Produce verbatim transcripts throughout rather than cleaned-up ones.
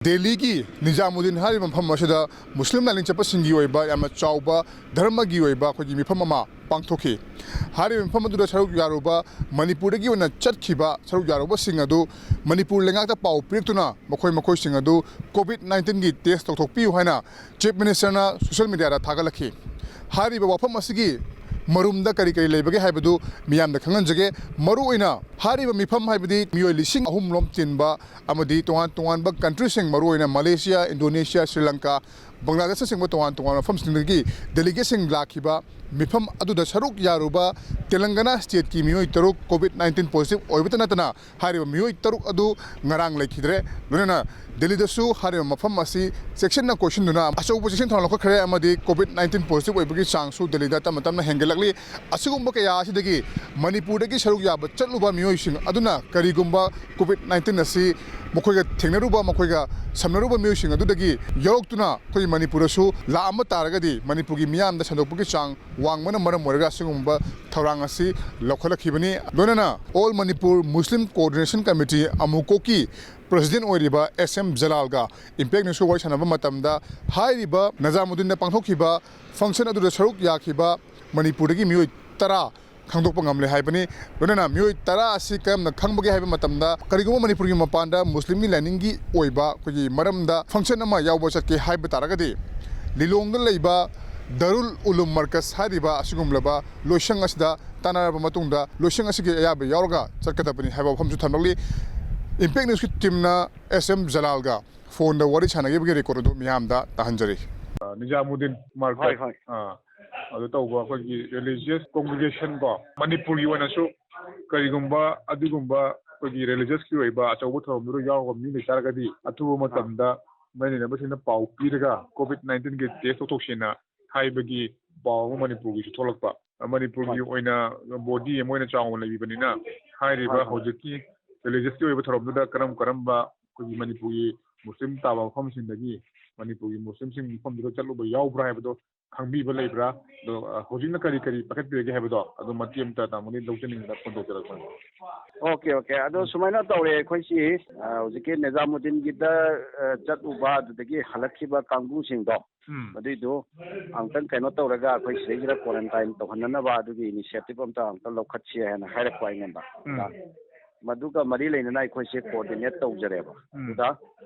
ꯗꯦꯜꯂꯤꯒꯤ ꯅꯤꯖꯥꯃꯨꯗꯤꯟ ꯍꯥꯏꯔꯤꯕ ꯃꯐꯝ ꯑꯁꯤꯗ ꯃꯨꯁꯂꯤꯝ ꯂꯥꯏꯅꯤꯡ ꯆꯠꯄꯁꯤꯡꯒꯤ ꯑꯣꯏꯕ ꯌꯥꯝꯅ ꯆꯥꯎꯕ ꯙꯔꯃꯒꯤ ꯑꯣꯏꯕ ꯑꯩꯈꯣꯏꯒꯤ ꯃꯤꯐꯝ ꯑꯃ ꯄꯥꯡꯊꯣꯛꯈꯤ꯫ ꯍꯥꯏꯔꯤꯕ ꯃꯤꯐꯝ ꯑꯗꯨꯗ ꯁꯔꯨꯛ ꯌꯥꯔꯨꯕ ꯃꯅꯤꯄꯨꯔꯗꯒꯤ ꯑꯣꯏꯅ ꯆꯠꯈꯤꯕ ꯁꯔꯨꯛ ꯌꯥꯔꯨꯕꯁꯤꯡ ꯑꯗꯨ ꯃꯅꯤꯄꯨꯔ ꯂꯩꯉꯥꯛꯇ ꯄꯥꯎ ꯄꯤꯔꯛꯇꯨꯅ ꯃꯈꯣꯏ ꯃꯈꯣꯏꯁꯤꯡ ꯑꯗꯨ ꯀꯣꯚꯤꯗ ꯅꯥꯏꯟꯇꯤꯟꯒꯤ ꯇꯦꯁ ꯇꯧꯊꯣꯛꯄꯤꯌꯨ ꯍꯥꯏꯅ ꯆꯤꯐ ꯃꯤꯅꯤꯁꯇꯔꯅ ꯁꯣꯁꯤꯌꯦꯜ ꯃꯤꯗꯤꯌꯥꯗ ꯊꯥꯒꯠꯂꯛꯈꯤ꯫ ꯍꯥꯏꯔꯤꯕ ꯋꯥꯐꯝ ꯑꯁꯤꯒꯤ ꯃꯔꯨꯝꯗ ꯀꯔꯤ ꯀꯔꯤ ꯂꯩꯕꯒꯦ ꯍꯥꯏꯕꯗꯨ ꯃꯤꯌꯥꯝꯗ ꯈꯪꯍꯟꯖꯒꯦ꯫ ꯃꯔꯨꯑꯣꯏꯅ ꯍꯥꯏꯔꯤꯕ ꯃꯤꯐꯝ ꯍꯥꯏꯕꯗꯤ ꯃꯤꯑꯣꯏ ꯂꯤꯁꯤꯡ ꯑꯍꯨꯝ ꯂꯣꯝ ꯇꯤꯟꯕ ꯑꯃꯗꯤ ꯇꯣꯉꯥꯟ ꯇꯣꯉꯥꯟꯕ ꯀꯟꯇ꯭ꯔꯤꯁꯤꯡ, ꯃꯔꯨꯑꯣꯏꯅ ꯃꯂꯦꯁꯤꯌꯥ, ꯏꯟꯗꯣꯅꯦꯁꯤꯌꯥ, ꯁ꯭ꯔꯤ ꯂꯪꯀꯥ, ꯕꯪꯒ꯭ꯂꯥꯗꯦꯁꯅꯆꯤꯡꯕ ꯇꯣꯉꯥꯟ ꯇꯣꯉꯥꯟꯕ ꯃꯐꯝꯁꯤꯡꯗꯒꯤ ꯗꯦꯂꯤꯒꯦꯠꯁꯤꯡ ꯂꯥꯛꯈꯤꯕ ꯃꯤꯐꯝ ꯑꯗꯨꯗ ꯁꯔꯨꯛ ꯌꯥꯔꯨꯕ ꯇꯦꯂꯪꯒꯅꯥ ꯁ꯭ꯇꯦꯠꯀꯤ ꯃꯤꯑꯣꯏ ꯇꯔꯨꯛ ꯀꯣꯚꯤꯗ ꯅꯥꯏꯟꯇꯤꯟ ꯄꯣꯖꯤꯇꯤꯚ ꯑꯣꯏꯕꯇ ꯅꯠꯇꯅ ꯍꯥꯏꯔꯤꯕ ꯃꯤꯑꯣꯏ ꯇꯔꯨꯛ ꯑꯗꯨ ꯉꯔꯥꯡ ꯂꯩꯈꯤꯗ꯭ꯔꯦ꯫ ꯂꯣꯏꯅꯅ ꯗꯦꯜꯂꯤꯗꯁꯨ ꯍꯥꯏꯔꯤꯕ ꯃꯐꯝ ꯑꯁꯤ ꯆꯦꯛꯁꯤꯟꯅ ꯀꯣꯏꯁꯤꯟꯗꯨꯅ ꯑꯆꯧꯕ ꯆꯦꯛꯁꯤꯟ ꯊꯧꯔꯥꯡ ꯂꯧꯈꯠꯈ꯭ꯔꯦ ꯑꯃꯗꯤ ꯀꯣꯚꯤꯗ ꯅꯥꯏꯟꯇꯤꯟ ꯄꯣꯖꯤꯇꯤꯚ ꯑꯣꯏꯕꯒꯤ ꯆꯥꯡꯁꯨ ꯗꯦꯜꯂꯤꯗ ꯇꯞꯅ ꯇꯞꯅ ꯍꯦꯟꯒꯠꯂꯛꯂꯤ꯫ ꯑꯁꯤꯒꯨꯝꯕ ꯀꯌꯥ ꯑꯁꯤꯗꯒꯤ ꯃꯅꯤꯄꯨꯔꯗꯒꯤ ꯁꯔꯨꯛ ꯌꯥꯕ ꯆꯠꯂꯨꯕ ꯃꯤꯑꯣꯏꯁꯤꯡ ꯑꯗꯨꯅ ꯀꯔꯤꯒꯨꯝꯕ ꯀꯣꯚꯤꯗ ꯅꯥꯏꯟꯇꯤꯟ ꯑꯁꯤ ꯃꯈꯣꯏꯒ ꯊꯦꯡꯅꯔꯨꯕ, ꯃꯈꯣꯏꯒ ꯁꯝꯅꯔꯨꯕ ꯃꯤꯑꯣꯏꯁꯤꯡ ꯑꯗꯨꯗꯒꯤ ꯌꯥꯎꯔꯛꯇꯨꯅ ꯑꯩꯈꯣꯏ ꯃꯅꯤꯄꯨꯔꯗꯁꯨ ꯂꯥꯛꯑꯝꯕ ꯇꯥꯔꯒꯗꯤ ꯃꯅꯤꯄꯨꯔꯒꯤ ꯃꯤꯌꯥꯝꯗ ꯁꯟꯗꯣꯛꯄꯒꯤ ꯆꯥꯡ ꯋꯥꯡꯕꯅ ꯃꯔꯝ ꯑꯣꯏꯔꯒ ꯑꯁꯤꯒꯨꯝꯕ ꯊꯧꯔꯥꯡ ꯑꯁꯤ ꯂꯧꯈꯠꯂꯛꯈꯤꯕꯅꯤ꯫ ꯂꯣꯏꯅꯅ ꯑꯣꯜ ꯃꯅꯤꯄꯨꯔ ꯃꯨꯁꯂꯤꯝ ꯀꯣꯑꯣꯔꯗꯤꯅꯦꯁꯟ ꯀꯃꯤꯇꯤ, ꯑꯃꯨꯀꯣꯛꯀꯤ ꯄ꯭ꯔꯁꯤꯗꯦꯟ ꯑꯣꯏꯔꯤꯕ ꯑꯦꯁ ꯑꯦꯝ ꯖꯂꯥꯜꯒ ꯏꯝꯄꯦꯛ ꯅ꯭ꯌꯨꯁꯀ ꯋꯥꯔꯤ ꯁꯥꯟꯅꯕ ꯃꯇꯝꯗ ꯍꯥꯏꯔꯤꯕ ꯅꯖꯥꯃꯨꯗꯤꯟꯗ ꯄꯥꯡꯊꯣꯛꯈꯤꯕ ꯐꯪꯁꯟ ꯑꯗꯨꯗ ꯁꯔꯨꯛ ꯌꯥꯈꯤꯕ ꯃꯅꯤꯄꯨꯔꯗꯒꯤ ꯃꯤꯑꯣꯏ ꯇꯔꯥ ꯈꯪꯗꯣꯛꯄ ꯉꯝꯂꯦ ꯍꯥꯏꯕꯅꯤ꯫ ꯂꯣꯏꯅꯅ ꯃꯤꯑꯣꯏ ꯇꯔꯥ ꯑꯁꯤ ꯀꯔꯝꯅ ꯈꯪꯕꯒꯦ ꯍꯥꯏꯕ ꯃꯇꯝꯗ, ꯀꯔꯤꯒꯨꯝꯕ ꯃꯅꯤꯄꯨꯔꯒꯤ ꯃꯄꯥꯟꯗ ꯃꯨꯁꯂꯤꯝꯒꯤ ꯂꯥꯏꯅꯤꯡꯒꯤ ꯑꯣꯏꯕ ꯑꯩꯈꯣꯏꯒꯤ ꯃꯔꯝꯗ ꯐꯪꯁꯟ ꯑꯃ ꯌꯥꯎꯕ ꯆꯠꯀꯦ ꯍꯥꯏꯕ ꯇꯥꯔꯒꯗꯤ, ꯂꯤꯂꯣꯡꯗ ꯂꯩꯕ ꯗꯔꯨꯜ ꯎꯂꯨꯝ ꯃꯔꯀꯁ ꯍꯥꯏꯔꯤꯕ ꯑꯁꯤꯒꯨꯝꯂꯕ ꯂꯣꯏꯁꯪ ꯑꯁꯤꯗ ꯇꯥꯟꯅꯔꯕ ꯃꯇꯨꯡꯗ, ꯂꯣꯏꯁꯪ ꯑꯁꯤꯒꯤ ꯑꯌꯥꯕ ꯌꯥꯎꯔꯒ ꯆꯠꯀꯗꯕꯅꯤ ꯍꯥꯏꯕ ꯋꯥꯐꯝꯁꯨ ꯊꯝꯂꯛꯂꯤ꯫ ꯏꯝꯄꯦꯛ ꯅ꯭ꯌꯨꯁꯀꯤ ꯇꯤꯝꯅ ꯑꯦꯁ ꯑꯦꯝ ꯖꯂꯥꯜꯒ ꯐꯣꯟꯗ ꯋꯥꯔꯤ ꯁꯥꯟꯅꯈꯤꯕꯒꯤ ꯔꯦꯀꯣꯔꯗ ꯑꯗꯨ ꯃꯤꯌꯥꯝꯗ ꯇꯥꯍꯟꯖꯔꯤ꯫ ꯑ, ꯅꯤꯖꯥꯃꯨꯗꯤꯟ ꯃꯥꯔꯀꯦꯠ꯫ ꯍꯣꯏ, ꯍꯣꯏ꯫ ꯑ, ꯑꯗꯨ ꯇꯧꯕ ꯑꯩꯈꯣꯏꯒꯤ ꯔꯤꯂꯤꯖꯤꯌꯁ ꯀꯣꯡꯒ꯭ꯔꯦꯒꯦꯁꯟ ꯀꯣ, ꯃꯅꯤꯄꯨꯔꯒꯤ ꯑꯣꯏꯅꯁꯨ ꯀꯔꯤꯒꯨꯝꯕ ꯑꯗꯨꯒꯨꯝꯕ ꯑꯩꯈꯣꯏꯒꯤ ꯔꯤꯂꯤꯖꯤꯌꯁꯀꯤ ꯑꯣꯏꯕ ꯑꯆꯧꯕ ꯊꯧꯔꯝꯗꯨꯗ ꯌꯥꯎꯔꯕ ꯃꯤ ꯂꯩꯇꯥꯔꯒꯗꯤ, ꯑꯊꯨꯕ ꯃꯇꯝꯗ ꯃꯔꯤ ꯂꯩꯅꯕꯁꯤꯡꯅ ꯄꯥꯎ ꯄꯤꯔꯒ ꯀꯣꯚꯤꯗ ꯅꯥꯏꯟꯇꯤꯟꯒꯤ ꯇꯦꯁ ꯇꯧꯊꯣꯛꯁꯦꯅ ꯍꯥꯏꯕꯒꯤ ꯄꯥꯎ ꯑꯃ ꯃꯅꯤꯄꯨꯔꯒꯤꯁꯨ ꯊꯣꯛꯂꯛꯄ꯫ ꯃꯅꯤꯄꯨꯔꯒꯤ ꯍꯣꯏ꯫ ꯑꯣꯏꯅ ꯕꯣꯗꯤ ꯑꯃ ꯑꯣꯏꯅ ꯆꯥꯎꯅ ꯂꯩꯕꯤꯕꯅꯤꯅ, ꯍꯥꯏꯔꯤꯕ ꯍꯣꯏ, ꯍꯣꯏ꯫ ꯍꯧꯖꯤꯛꯀꯤ ꯔꯤꯂꯤꯖꯤꯌꯁꯀꯤ ꯑꯣꯏꯕ ꯊꯧꯔꯝꯗꯨꯗ ꯀꯔꯝ ꯀꯔꯝꯕ ꯑꯩꯈꯣꯏꯒꯤ ꯃꯅꯤꯄꯨꯔꯒꯤ ꯃꯨꯁꯂꯤꯝ ꯇꯥꯕ ꯃꯐꯝꯁꯤꯡꯗꯒꯤ ꯃꯅꯤꯄꯨꯔꯒꯤ ꯃꯨꯁꯂꯤꯝꯁꯤꯡ ꯃꯐꯝꯗꯨꯗ ꯆꯠꯂꯨꯕ ꯌꯥꯎꯕ꯭ꯔꯥ ꯍꯥꯏꯕꯗꯣ ꯈꯪꯕꯤꯕ ꯂꯩꯕ꯭ꯔꯥ? ꯑꯗꯣ, ꯑ, ꯍꯧꯖꯤꯛꯅ ꯀꯔꯤ ꯀꯔꯤ ꯄꯥꯏꯈꯠꯄꯤꯔꯒꯦ ꯍꯥꯏꯕꯗꯣ ꯑꯗꯨ ꯃꯇꯦꯛ ꯑꯃꯇ ꯇꯥꯃꯣꯅꯤ ꯂꯧꯖꯅꯤꯡꯗꯅ ꯐꯣꯟ ꯇꯧꯖꯔꯛꯄꯅꯤ꯫ Okay, okay. ꯑꯗꯣ ꯁꯨꯃꯥꯏꯅ ꯇꯧꯔꯦ, ꯑꯩꯈꯣꯏꯁꯤ, ꯑ, ꯍꯧꯖꯤꯛꯀꯤ ꯅꯤꯖꯥꯃꯨꯗꯤꯟꯒꯤꯗ, ꯑ, ꯆꯠꯂꯨꯕ ꯑꯗꯨꯗꯒꯤ ꯍꯜꯂꯛꯈꯤꯕ ꯀꯥꯡꯕꯨꯁꯤꯡꯗꯣ, ꯎꯝ꯫ ꯑꯗꯨꯏꯗꯣ ꯑꯃꯨꯛꯇꯪ ꯀꯩꯅꯣ ꯇꯧꯔꯒ ꯑꯩꯈꯣꯏ ꯁꯤꯗꯩꯁꯤꯗ quarantine ꯇꯧꯍꯟꯅꯅꯕ ꯑꯗꯨꯒꯤ initiative ꯑꯝꯇ ꯑꯃꯨꯛꯇꯪ ꯂꯧꯈꯠꯁꯤ ꯍꯥꯏꯅ ꯍꯥꯏꯔꯛꯄ ꯑꯩꯉꯣꯟꯗ꯫ ꯎꯝ꯫ ꯑꯗꯨꯒ ꯃꯔꯤ ꯂꯩꯅꯅ ꯑꯩꯈꯣꯏꯁꯦ coordinate ꯇꯧꯖꯔꯦꯕ꯫ ꯎꯝ꯫ ꯑꯗꯨꯗ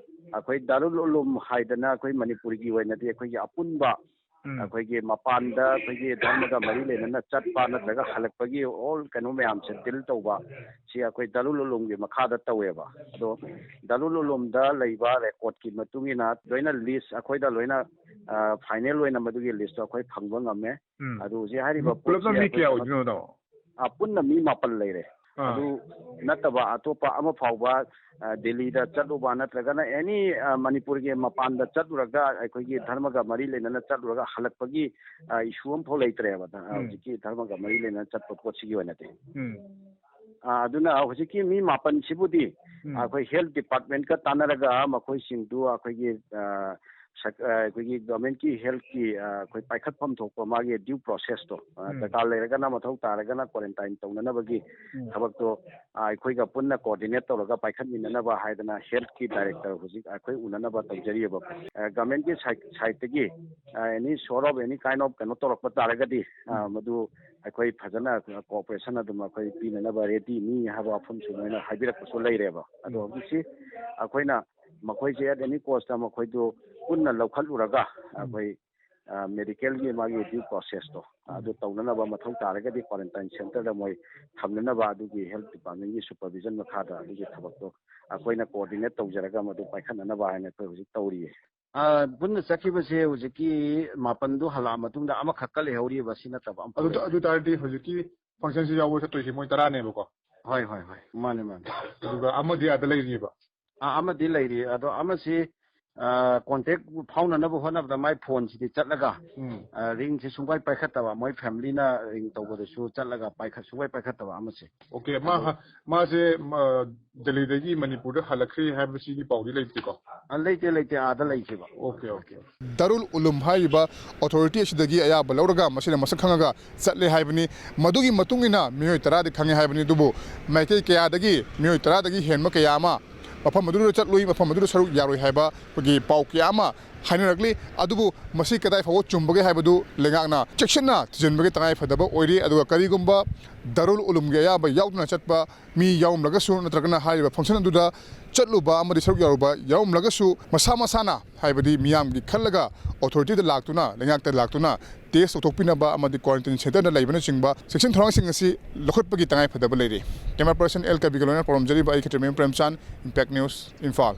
ꯑꯩꯈꯣꯏ ꯗꯥꯔꯨꯜ ꯎꯂꯨꯝ ꯍꯥꯏꯗꯅ ꯑꯩꯈꯣꯏ ꯃꯅꯤꯄꯨꯔꯒꯤ ꯑꯣꯏꯅꯗꯤ ꯑꯩꯈꯣꯏꯒꯤ ꯑꯄꯨꯟꯕ ꯎꯝ꯫ ꯑꯩꯈꯣꯏꯒꯤ ꯃꯄꯥꯟꯗ ꯑꯩꯈꯣꯏꯒꯤ ꯙꯔꯃꯒ ꯃꯔꯤ ꯂꯩꯅꯅ ꯆꯠꯄ ꯅꯠꯇ꯭ꯔꯒ ꯍꯜꯂꯛꯄꯒꯤ all ꯀꯩꯅꯣ ꯃꯌꯥꯝꯁꯦ deal ꯇꯧꯕ, ꯁꯤ ꯑꯩꯈꯣꯏ ꯗꯥꯔꯨꯜ ꯎꯂꯨꯝꯒꯤ ꯃꯈꯥꯗ ꯇꯧꯋꯦꯕ꯫ ꯑꯗꯣ ꯗꯥꯔꯨꯜ ꯎꯂꯨꯝꯗ ꯂꯩꯕ record ꯀꯤ ꯃꯇꯨꯡ ꯏꯟꯅ ꯂꯣꯏꯅ list ꯑꯩꯈꯣꯏꯗ ꯂꯣꯏꯅ, ꯑ, final ꯑꯣꯏꯅ ꯃꯗꯨꯒꯤ list ꯇꯣ ꯑꯩꯈꯣꯏ ꯐꯪꯕ ꯉꯝꯃꯦ꯫ ꯎꯝ꯫ ꯑꯗꯨ ꯍꯧꯖꯤꯛ ꯍꯥꯏꯔꯤꯕ ꯄꯨꯂꯞꯅ ꯄꯣꯠꯁꯤ ꯃꯤ ꯀꯌꯥ ꯑꯩꯈꯣꯏ ꯑꯣꯏꯗꯣꯏꯅꯣ, ꯇꯥꯃꯣ? ꯑ, ꯄꯨꯟꯅ ꯃꯤ ꯃꯥꯄꯟ ꯂꯩꯔꯦ꯫ ꯑꯥ꯫ ꯑꯗꯨ ꯅꯠꯇꯕ ꯑꯇꯣꯞꯄ ꯑꯃ ꯐꯥꯎꯕ, ꯑ, ꯗꯦꯜꯂꯤꯗ ꯆꯠꯂꯨꯕ ꯅꯠꯇ꯭ꯔꯒꯅ any, ꯑ, ꯃꯅꯤꯄꯨꯔꯒꯤ ꯃꯄꯥꯟꯗ ꯆꯠꯂꯨꯔꯒ ꯑꯩꯈꯣꯏꯒꯤ ꯙꯔꯃꯒ ꯃꯔꯤ ꯂꯩꯅꯅ ꯆꯠꯂꯨꯔꯒ ꯍꯜꯂꯛꯄꯒꯤ, ꯑ, issue ꯑꯃꯐꯥꯎ ꯂꯩꯇ꯭ꯔꯦꯕ, ꯑ, ꯎꯝ꯫ ꯍꯧꯖꯤꯛꯀꯤ ꯙꯔꯃꯒ ꯃꯔꯤ ꯂꯩꯅꯅ ꯆꯠꯄ ꯄꯣꯠꯁꯤꯒꯤ ꯑꯣꯏꯅꯗꯤ꯫ ꯎꯝ꯫ ꯑ, ꯑꯗꯨꯅ ꯍꯧꯖꯤꯛꯀꯤ ꯃꯤ ꯃꯥꯄꯟꯁꯤꯕꯨꯗꯤ ꯎꯝ꯫ ꯑꯩꯈꯣꯏ health department ꯀ ꯇꯥꯟꯅꯔꯒ ꯃꯈꯣꯏꯁꯤꯡꯗꯨ ꯑꯩꯈꯣꯏꯒꯤ, ꯑ, ꯁꯛ-, ꯑ, ꯑꯩꯈꯣꯏꯒꯤ government ꯀꯤ health ꯀꯤ, ꯑ, ꯑꯩꯈꯣꯏ ꯄꯥꯏꯈꯠꯐꯝ ꯊꯣꯛꯄ ꯃꯥꯒꯤ due process ꯇꯣ, ꯑ, ꯎꯝ꯫ ꯗꯔꯀꯥꯔ ꯂꯩꯔꯒꯅ ꯃꯊꯧ ꯇꯥꯔꯒꯅ quarantine ꯇꯧꯅꯅꯕꯒꯤ ꯎꯝ꯫ ꯊꯕꯛꯇꯣ, ꯑ, ꯑꯩꯈꯣꯏꯒ ꯄꯨꯟꯅ coordinate ꯇꯧꯔꯒ ꯄꯥꯏꯈꯠꯃꯤꯟꯅꯅꯕ ꯍꯥꯏꯗꯅ health ꯀꯤ director ꯍꯧꯖꯤꯛ ꯑꯩꯈꯣꯏ ꯎꯅꯅꯕ ꯇꯧꯖꯔꯤꯑꯕ꯫ ꯑ, government ꯀꯤ side, side ꯇꯒꯤ, ꯑ, any sort of any kind of ꯀꯩꯅꯣ ꯇꯧꯔꯛꯄ ꯇꯥꯔꯒꯗꯤ, ꯑ, ꯎꯝ꯫ ꯃꯗꯨ ꯑꯩꯈꯣꯏ ꯐꯖꯅ cooperation ꯑꯗꯨꯝ ꯑꯩꯈꯣꯏ ꯄꯤꯅꯅꯕ ready ꯅꯤ ꯍꯥꯏꯕ ꯋꯥꯐꯝꯁꯨ ꯃꯣꯏꯅ ꯍꯥꯏꯕꯤꯔꯛꯄꯁꯨ ꯂꯩꯔꯦꯕ꯫ ꯑꯗꯣ ꯎꯝ꯫ ꯍꯧꯖꯤꯛꯁꯤ ꯑꯩꯈꯣꯏꯅ ꯃꯈꯣꯏꯁꯦ at any cost ꯇ ꯃꯈꯣꯏꯗꯨ ꯄꯨꯟꯅ ꯂꯧꯈꯠꯂꯨꯔꯒ ꯎꯝ꯫ ꯑꯩꯈꯣꯏ, ꯑ, medical ꯒꯤ ꯃꯥꯒꯤ due process ꯇꯣ, ꯎꯝ꯫ ꯑꯗꯨ ꯇꯧꯅꯅꯕ ꯃꯊꯧ ꯇꯥꯔꯒꯗꯤ quarantine center ꯗ ꯃꯣꯏ ꯊꯝꯅꯅꯕ ꯑꯗꯨꯒꯤ health department ꯀꯤ supervision ꯃꯈꯥꯗ ꯑꯗꯨꯒꯤ ꯊꯕꯛꯇꯣ ꯑꯩꯈꯣꯏꯅ coordinate ꯇꯧꯖꯔꯒ ꯃꯗꯨ ꯄꯥꯏꯈꯠꯅꯅꯕ ꯍꯥꯏꯅ ꯑꯩꯈꯣꯏ ꯍꯧꯖꯤꯛ ꯇꯧꯔꯤꯌꯦ꯫ ꯑ, ꯄꯨꯟꯅ ꯆꯠꯈꯤꯕꯁꯦ ꯍꯧꯖꯤꯛꯀꯤ ꯃꯥꯄꯟꯗꯨ ꯍꯜꯂꯛꯑ ꯃꯇꯨꯡꯗ ꯑꯃꯈꯛꯀ ꯂꯩꯍꯧꯔꯤꯕ, ꯁꯤ ꯅꯠꯇꯕ ꯑꯃꯈꯛ ꯑꯗꯨ, ꯂꯩꯍꯧꯔꯤ꯫ ꯑꯗꯨ ꯇꯥꯔꯗꯤ ꯍꯧꯖꯤꯛꯀꯤ function ꯁꯤ ꯌꯥꯎꯕ ꯆꯠꯇꯣꯏꯁꯦ ꯃꯣꯏ ꯇꯔꯥꯅꯦꯕꯀꯣ? ꯍꯣꯏ, ꯍꯣꯏ, ꯍꯣꯏ꯫ ꯃꯥꯅꯦ, ꯃꯥꯅꯦ꯫ ꯑꯗꯨꯒ ꯑꯃꯗꯤ ꯑꯥꯗ ꯂꯩꯔꯤꯕ? ꯑ, ꯑꯃꯗꯤ ꯂꯩꯔꯤ꯫ ꯑꯗꯣ ꯑꯃꯁꯤ ꯀꯣꯟꯇꯦꯛ ꯐꯥꯎꯅꯅꯕ ꯍꯣꯠꯅꯕꯗ ꯃꯥꯏ ꯐꯣꯟꯁꯤꯗꯤ ꯆꯠꯂꯒ, ꯎꯝ꯫ ꯑ, ꯔꯤꯡꯁꯦ ꯁꯨꯡꯄꯥꯏ ꯄꯥꯏꯈꯠꯇꯕ, ꯃꯣꯏ ꯐꯦꯃꯤꯂꯤꯅ ꯔꯤꯡ ꯇꯧꯕꯗꯁꯨ ꯆꯠꯂꯒ ꯄꯥꯏꯈꯠ-, ꯁꯨꯡꯄꯥꯏ ꯄꯥꯏꯈꯠꯇꯕ ꯑꯃꯁꯦ꯫ ꯑꯣꯀꯦ, ꯃꯥ ꯑꯗꯣ ꯍ-, ꯃꯥꯁꯦ, ꯑ, ꯗꯦꯜꯂꯤꯗꯒꯤ ꯃꯅꯤꯄꯨꯔꯗ ꯍꯜꯂꯛꯈ꯭ꯔꯦ ꯍꯥꯏꯕꯁꯤꯒꯤ ꯄꯥꯎꯗꯤ ꯂꯩꯇꯦꯀꯣ? ꯑ, ꯂꯩꯇꯦ, ꯂꯩꯇꯦ, ꯑꯥꯗ ꯂꯩꯈꯤꯕ꯫ Okay, okay. ꯗꯥꯔꯨꯜ ꯎꯂꯨꯝ ꯍꯥꯏꯔꯤꯕ ꯑꯣꯊꯣꯔꯤꯇꯤ ꯑꯁꯤꯗꯒꯤ ꯑꯌꯥꯕ ꯂꯧꯔꯒ ꯃꯁꯤꯅ ꯃꯁꯛ ꯈꯪꯉꯒ ꯆꯠꯂꯦ ꯍꯥꯏꯕꯅꯤ꯫ ꯃꯗꯨꯒꯤ ꯃꯇꯨꯡ ꯏꯟꯅ ꯃꯤꯑꯣꯏ ꯇꯔꯥꯗꯤ ꯈꯪꯉꯦ ꯍꯥꯏꯕꯅꯤ, ꯑꯗꯨꯕꯨ ꯃꯥꯏꯀꯩ ꯀꯌꯥꯗꯒꯤ ꯃꯤꯑꯣꯏ ꯇꯔꯥꯗꯒꯤ ꯍꯦꯟꯕ ꯀꯌꯥ ꯑꯃ ꯃꯐꯝ ꯑꯗꯨꯗ ꯆꯠꯂꯨꯏ, ꯃꯐꯝ ꯑꯗꯨꯗ ꯁꯔꯨꯛ ꯌꯥꯔꯨꯏ ꯍꯥꯏꯕ ꯑꯩꯈꯣꯏꯒꯤ ꯄꯥꯎ ꯀꯌꯥ ꯑꯃ ꯍꯥꯏꯅꯔꯛꯂꯤ꯫ ꯑꯗꯨꯕꯨ ꯃꯁꯤ ꯀꯗꯥꯏ ꯐꯥꯎꯕ ꯆꯨꯝꯕꯒꯦ ꯍꯥꯏꯕꯗꯨ ꯂꯩꯉꯥꯛꯅ ꯆꯦꯛꯁꯤꯟꯅ ꯊꯤꯖꯤꯟꯕꯒꯤ ꯇꯉꯥꯏ ꯐꯗꯕ ꯑꯣꯏꯔꯤ꯫ ꯑꯗꯨꯒ ꯀꯔꯤꯒꯨꯝꯕ ꯗꯥꯔꯨꯜ ꯎꯂꯨꯝꯒꯤ ꯑꯌꯥꯕ ꯌꯥꯎꯗꯅ ꯆꯠꯄ ꯃꯤ ꯌꯥꯎꯔꯝꯂꯒꯁꯨ, ꯅꯠꯇ꯭ꯔꯒꯅ ꯍꯥꯏꯔꯤꯕ ꯐꯪꯁꯟ ꯑꯗꯨꯗ ꯆꯠꯂꯨꯕ ꯑꯃꯗꯤ ꯁꯔꯨꯛ ꯌꯥꯔꯨꯕ ꯌꯥꯎꯔꯝꯂꯒꯁꯨ, ꯃꯁꯥ ꯃꯁꯥꯅ, ꯍꯥꯏꯕꯗꯤ ꯃꯤꯌꯥꯝꯒꯤ ꯈꯜꯂꯒ ꯑꯣꯊꯣꯔꯤꯇꯤꯗ ꯂꯥꯛꯇꯨꯅ, ꯂꯩꯉꯥꯛꯇ ꯂꯥꯛꯇꯨꯅ ꯇꯦꯁ ꯇꯧꯊꯣꯛꯄꯤꯅꯕ ꯑꯃꯗꯤ ꯀ꯭ꯋꯥꯔꯦꯟꯇꯤꯟ ꯁꯦꯟꯇꯔꯗ ꯂꯩꯕꯅꯆꯤꯡꯕ ꯆꯦꯛꯁꯤꯟ ꯊꯧꯔꯥꯡꯁꯤꯡ ꯑꯁꯤ ꯂꯧꯈꯠꯄꯒꯤ ꯇꯉꯥꯏ ꯐꯗꯕ ꯂꯩꯔꯤ꯫ ꯀꯦꯃꯦꯔꯥ ꯄꯔꯁꯟ ꯑꯦꯜ ꯀꯕꯤꯒ ꯂꯣꯏꯅꯅ ꯄꯥꯎꯔꯝꯖꯔꯤꯕ ꯑꯩ ꯈꯦꯇ꯭ꯔꯤꯃꯌꯨꯝ ꯄ꯭ꯔꯦꯝꯆꯥꯟ, ꯏꯝꯄꯦꯛ ꯅ꯭ꯌꯨꯁ, ꯏꯝꯐꯥꯜ꯫